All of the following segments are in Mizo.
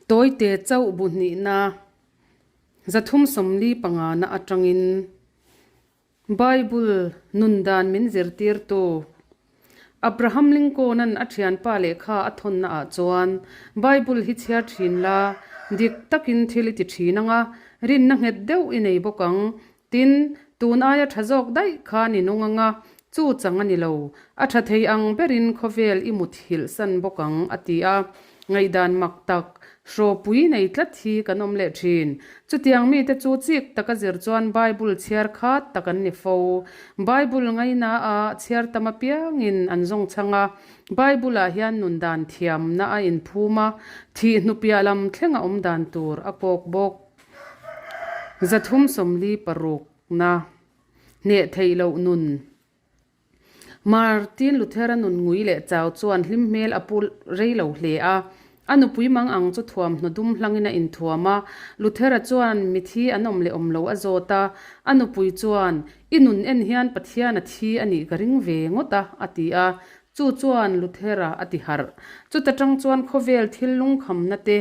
Tawite chauh bu hnihna 345 na atangin Bible nun dan min zirtirtu Abraham Lincoln-a'n a thianpa lehkha a thawnna ah chuan Bible hi chhiar thin la, dik takin thil i ti thin ang a, rinna nghet deuh i nei bawk ang. Tin, tun aia tha zawk daih khan i nung ang a, chu chang a ni lo. A tha thei ang berin khawvel i muthilh san bawk ang, a ti a. Ngaihdan mak tak, hrawpui nei tlat hi kan awm leh thin. Chutiang mite chu chik taka zir chuan Bible chhiar khat tak an ni fo. Bible ngaina a chhiar tam apiangin an zawng chhang a, Bible-ah hian nun dan thiamna a inphum a, thih hnupiah lam thlenga awm dan tur a kawk bawk. 346 na hneh theih loh nun. Martin Luther-a nun ngui leh chau chuan hlim hmel a pu rei lo hle a. A nupui mang ang chu thuamhnaw dum hlangin a inthuam a. Luther-a chuan mithi an awm leh awm lo a zawt a. A nupui chuan, I nun en hian Pathian a thi a nih ka ring ve ngawt a, a ti a. Chu chuan Luther-a a ti harh. Chuta tang chuan khawvel thil lungkhamna te,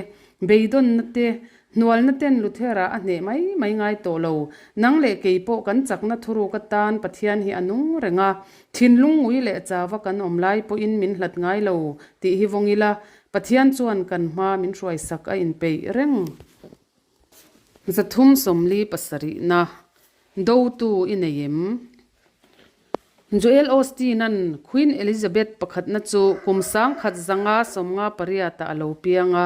beidawnna te, Hnualna ten Luthera a hneh mai mai ngai tawh lo. Nang leh kei pawh kan chakna thuruk atan Pathian hi a nung reng a, thinlung ngui leh chauva kan awm lai pawhin min hlat ngai lo tih hi vawng ila, Pathian chuan kan hma min hruaisak a inpeih reng. 347 na Dotu i nei em? Joel Osteen-a'n Queen Elizabeth pakhatna chu kum 1958 a lo piang a,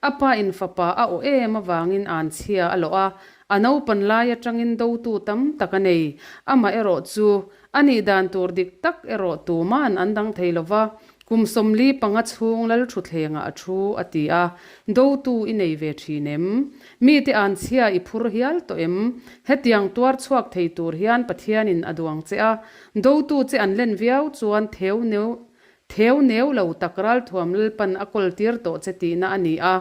a pa in fapa a awh em avangin an chhia a lawh a, a naupan lai atangin dotu tam tak a nei. Amaherawh chu, a nih dan tur dik tak erawh tuman an dang thei lo va, Kum 45 chhung lal thutthlengah a thu, a ti a. Dotu i nei ve thin em? Mite an chhia i phur hial tawh em? Hetiang tuar chhuak thei tur hian Pathianin a duang che a. Dotu che an len viau chuan theu neu theu neu lo tak ralthuam lalpan a kawl tir tawh che tihna a ni a.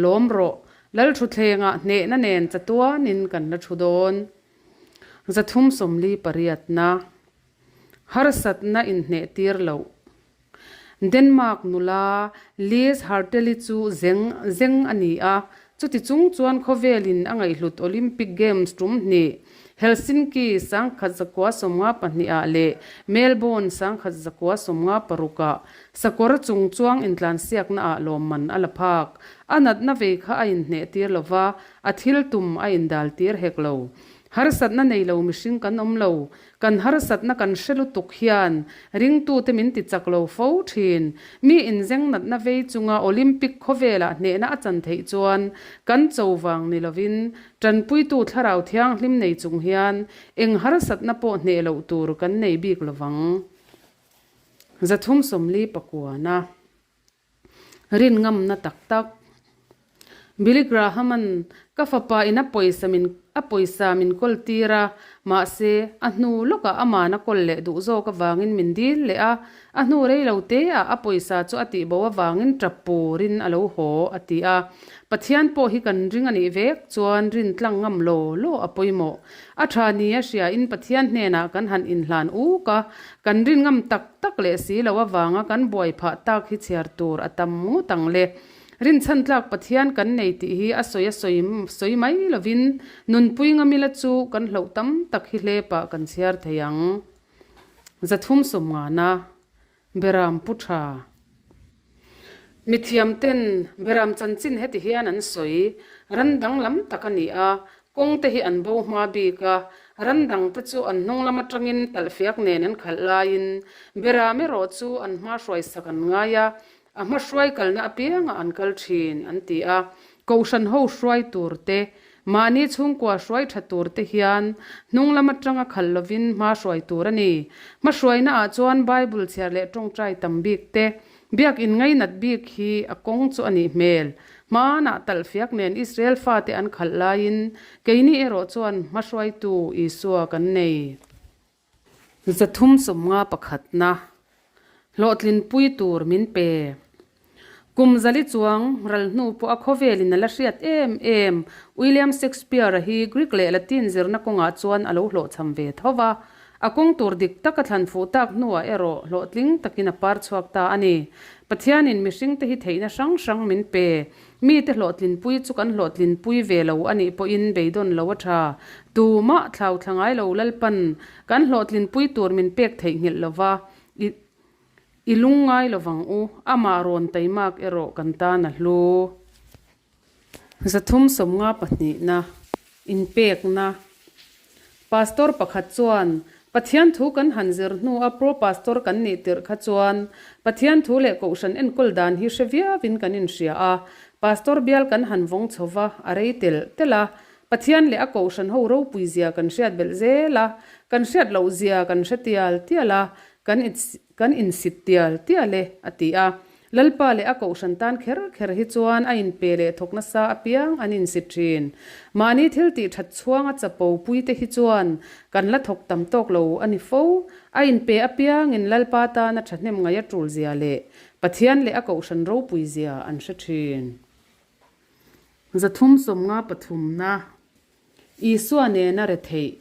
Lawm rawh. Lal thutthlengah hnehna nen chatuanin kan la thu dawn. 348 na. Harsatna inhneh tir loh. Denmark nula Liz Harteli chu zeng zeng a ni a, chuti chung chuan khawvelin a ngaihhlut Olympic Games tum hnih, Helsinki 1992 ah leh Melbourne 1996 ah sakawr chung chuang intlansiakna ah lawmman a la phak. A natna vei kha a inhneh tir lova, a thil tum a indal tir hek lo. Harsatna nei lo mihring kan awm lo. Kan harsatna kan hre lutuk hian ringtute min ti chak lo fo thin. Mi inzeng natna vei chunga Olympic khawvelah hnehna a chan theih chuan kan cho vang ni lovin tanpuitu thlarau thianghlim nei chung hian eng harsatna pawh hneh loh tur kan nei bik lovang. 349. Rin ngamna tak tak. Billy Graham-a'n ka fapa in a pawisa min a pawisa min kawl tir a, mahse, a hnu lawkah aman a kawl leh duh zawk avangin min dil leh a, a hnu rei lo te ah a pawisa chu a tihbo avangin tap purin a lo haw, a ti a. Pathian pawh hi kan ring a nih vek chuan rin tlang ngam law law a pawimawh. A tha ni a hriain Pathian hnenah kan han inhlan uk a, kan rin ngam tak tak leh si lo avanga kan buai phah tak hi chhiar tur a tam ngawt ang le. Rinchhan tlak Pathian kan nei tih hi a sawi a sawi sawi mai lovin nunpui ngamila chu kan hloh tam tak hi hlepah kan chhiar thei ang. 350 Beram Pu Tha Mithiam ten Beram chanchin heti hian an sawi, ran danglam tak a ni a, Kawng te hi an bo hma bik a, ran dang te chu an hnung lam atangin talhfiak nen an khalh laiin Beram erawh chu an hma hruai sak an ngai a, a hma hruai kalna apiangah an kal thin an ti a. Kohhran ho hruai tur te, mahni chhungkua hruai tha tur te hian hnung lam atanga khalh lovin hma hruai tur a ni. Hma hruaina ah chuan Bible chhiar leh tawngtai tam bik te, Biakinn ngainat bik hi a kawng chu a nih hmel. Hmanah talhfiak nen Israel fate an khalh laiin keini erawh chuan hmahruaitu Isua kan nei. 351 na hlawhtlinpui tur min pe. Kum zali chuang ral hnu pawh a khawvelin a la hriat em em William Shakespeare-a hi Greek leh Latin zirna kawngah chuan a lo hlawhchham ve tho va. A kawng tur dik taka thlan fuh tak hnuah erawh hlawhtling takin a par chhuak ta a ni. Pathianin mihringte hi theihna hrang hrang min pe. Mite hlawhtlinpui chu kan hlawhtlinpui ve lo a nih pawhin beidawn lo a tha. Tumah thlau thla ngai lo Lalpan kan hlawhtlinpui tur min pek theihnghilh lo va, i i lungngai lo vang u, amah rawn taimak erawh kan tan a hlu. 350 pahnihna, Inpekna. Pastor pakhat chuan, Pathian thu kan han zir hnua Pro Pastor kan nih tirh kha chuan Pathian thu leh Kohhran enkawl dan hi hre viauin kan inhria a. Pastor bial kan han vawng chho va, a rei telh telh a. Pathian leh a Kohhran ho ropui zia kan hriat belh zel a, kan hriat loh zia kan hre tial tial a, kan kan insit tial tial e, a ti a. Lalpa leh a kohhran tan kher kher hi chuan a inpe leh thawk nasa apiang an insit thin. Mahni thil tih that chhuanga chapo pui te hi chuan kan la thawk tam tawk lo a ni fo. A inpe apiangin Lalpa tana thahnem ngaih a tul zia leh Pathian leh a kohhran ropui zia an hre thin. 353na Isua nena retheih.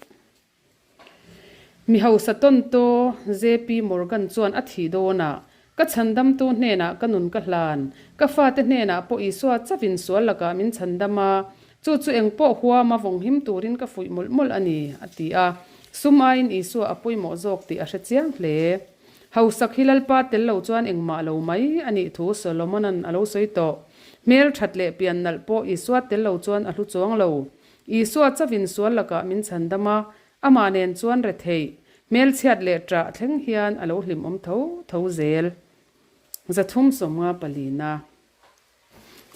Mi hausa tawntaw JP Morgan chuan a thih dawnah, Ka chhandamtu hnenah ka nun ka hlan. Ka fate hnenah pawh Isua chauhin sual lakah min chhandam a, chu chu engpawh huama vawnghim turin ka fuih mawlh mawlh a ni, a ti a. Sum aiin Isua a pawimawh zawk tih a hre chiang hle. Hausak hi Lalpa tel lo chuan engmah lo mai a nih thu Solomona'n a lo sawi tawh. Hmel that leh pian nalh pawh Isua tel lo chuan a hlu chuang lo. Isua chauhin sual lakah min chhandam a, amah nen chuan retheih, hmelchhiat leh ṭah thleng hian a lo hlimawm tho tho zel. 350 palina.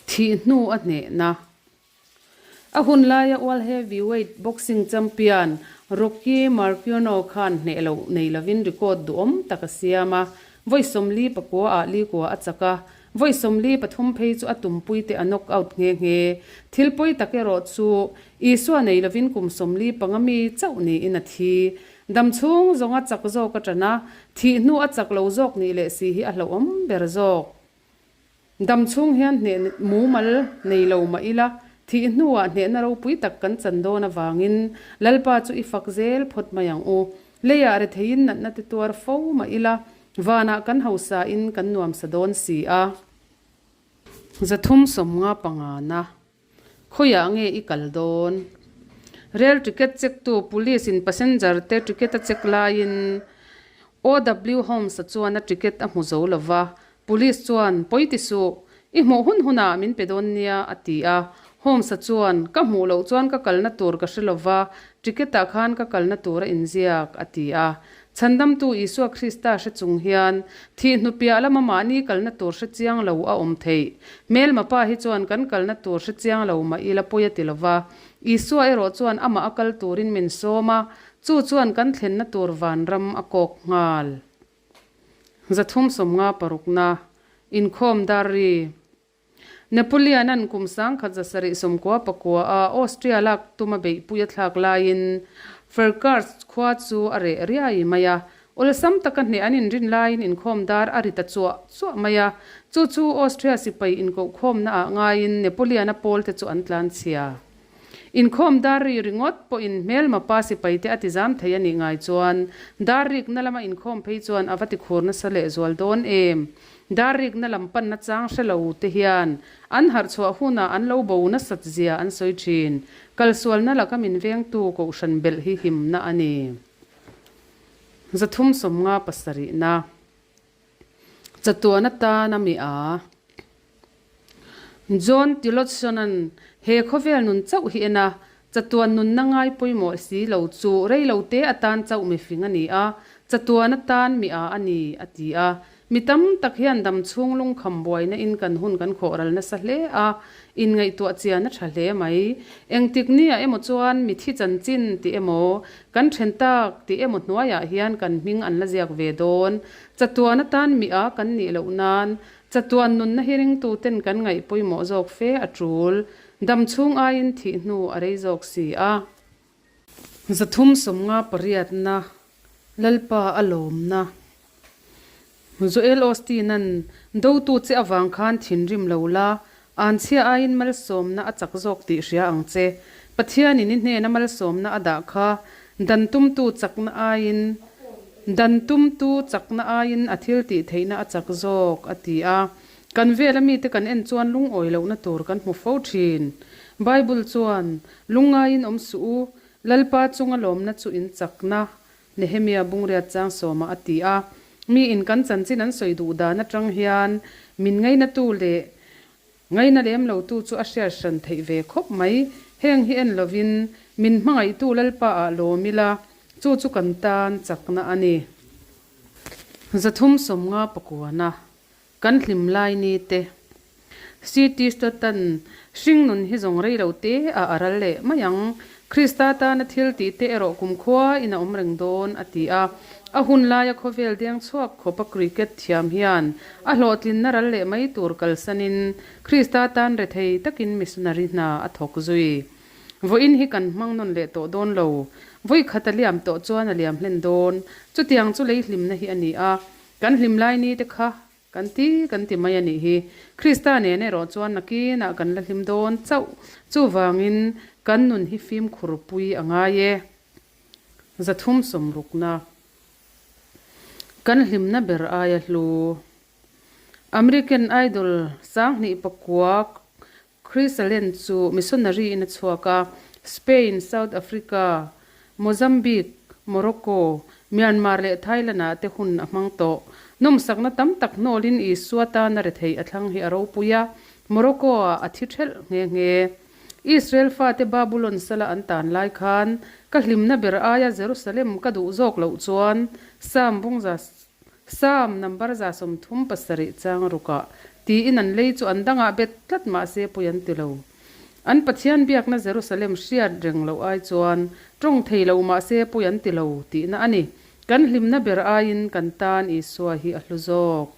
Thih hnu a hnehna. A hun laia World Heavyweight Boxing Champion Rocky Marciano khan hneh loh nei lovin record duhawm tak a siam a, vawi 49 ah li kua a chak a, Vawi 43 phei chu a tumpui te a knock out nghe nghe. Thil pawi tak erawh chu Isua nei lovin kum 45 mi chauh niin a thi. Dam chhung zawnga chak zawk a ṭan a, thih hnu a chak lo zawk nih leh si hi a hlauhawm ber zawk. Dam chhung hian hneh mumal nei lo mah ila, thih hnuah hnehna ropui tak kan chan dawn avangin Lalpa chu i fak zel phawt mai ang u. Leiah retheiin natna te tuar fo mah ila, Vanah kan hausa in kan nuamsa dawn si a. 350 pangana, Khawiah nge i kal dawn? Rail ticket check tu police in passenger te ticket a check laiin OW Holmes-a chuan a ticket a hmu zo lova, police chuan, Pawi ti suh, i hmuh hun hunah min pe dawn nia, a ti a. Holmes-a chuan, Ka hmuh loh chuan ka kalna tur ka hre lova, ticket-ah khan ka kalna tur a inziak, a ti a. Chhandamtu Isua Krista hre chung hian thih hnu piah lama mahni kalna tur hre chiang lo a awm theih. Hmelma pa hi chuan kan kalna tur hre chiang lo mah ila pawi a ti lo va. Isua erawh chuan amah a kal turin min sawm a, chu chuan kan thlenna tur vanram a kawk nghal. 350 parukna, Inkhawm dar ri. Napoleon-a'n kum 1799 a Austria lak tuma beihpui a thlak laiin Ferkars khua chu a reh riai mai a. Awlsam taka hneh an inrin laiin inkhawm dar a ri ta chuah chuah mai a. Chu chu Austria sipai inkohkhawmna ah ngaiin Napoleon-a pawlte chu an tlanchhia. Inkhawm dar ri ringawt pawhin hmelma pa sipaite a ti zam thei a nih ngai chuan dar rikna lama inkhawm phei chuan a va ti khur nasa lehzual dawn em? Dar rikna lam panna chang hre lo te hian an harhchhuah hunah an lo bo nasat zia an sawi thin. Kalsualna laka min vengtu Kohhran belh hi himna a ni. 350 pasarihna. Chatuan atana mi a. John Tillotson-a'n he khawvel nun chauh hi en a, chatuan nunna ngai pawimawh si lo chu rei lo te atan chauh mifing a ni a, chatuan atan mi a a ni, a ti a. Mi tam tak hian dam chhung lungkham buaina in kan hun kan khawh ral nasa hle a, inngaihtuah chian a tha hle mai. Engtik nia emaw chuan mi thi chanchin tih emaw, kan then tak tih emaw hnuaiah hian kan hming an la ziak ve dawn. Chatuan atan mi a kan nih loh nan Chatuan nunna hi ringtuten kan ngaih pawimawh zawk fe a tul. Dam chhung aiin thih hnu a rei zawk si a. 350 pariatna, Lalpa a lawmna. Joel Osteen-a'n dotu che avang khan thinrim lo la, anchhia aiin malsawmna a chak zawk tih hria ang che. Pathianin i hnena malsawmna a dah kha dan tumtu chakna aiin Dan tumtu chakna aiin a thil tih theihna a chak zawk, a ti a. Kan vela mite kan en chuan lungawi lohna tur kan hmu fo thin. Bible chuan, Lungngaiin awm suh u, Lalpa chunga lawmna chu in chakna, Nehemia bungriat chang sawmah a ti a. Miin kan chanchin an sawi duh dan atang hian min ngainatu leh Ngaina lem lotu chu a hriat hran theih ve khawp mai. Heng hi en lovin min hmangaihtu Lalpa ah lawm ila, chu chu kan tan chakna a ni. 350 pakuana kan hlim lai ni te. CT Stoughton hringnun hi zawng rei lo te ah a ral leh mai ang. Krista tana thil tih te erawh kumkhua in a awm reng dawn, a ti a. A hun laia khawvel deng chhuak khawpa cricket thiam hian a hlawhtlinna ral leh mai tur kalsanin Krista tan rethei takin missionary hna a thawk zui. Vawiin hi kan hmang nawn leh tawh dawn lo. Vawi khat a liam tawh chuan a liam hlen dawn. Chutiang chu lei hlimna hi a ni a. Kan hlim lai ni te kha Kan ti kan ti mai a nih hi. Krista nen erawh chuan nakinah kan la hlim dawn chauh. Chuvangin kan nun hi fimkhur pui a ngai e. 360 rukna. Kan hlimna ber aia hlu. American Idol 2009 Chris Allen chu missionary in a chhuak a, Spain, South Africa, Mozambique, Morocco, Myanmar leh Thailand ah te hun a hmang tawh. Nawmsakna tam tak hnawlin Isua tana rethei a thlang hi a ropui a, Morocco ah a thi ṭhelh nghe nghe. Israel fate Babulon sala an tan lai khan, Ka hlimna ber aia Jerusalem ka duh zawk loh chuan, Psalm bungza Psalm number 37 chang rukah tiin an lei chu an dangah bet tlat mahse pawi an ti lo. An Pathian biakna Jerusalem hriat reng loh ai chuan tawng thei lo mahse pawi an ti lo tihna a ni. Kan hlimna ber aiin kan tan Isua hi a hlu zawk.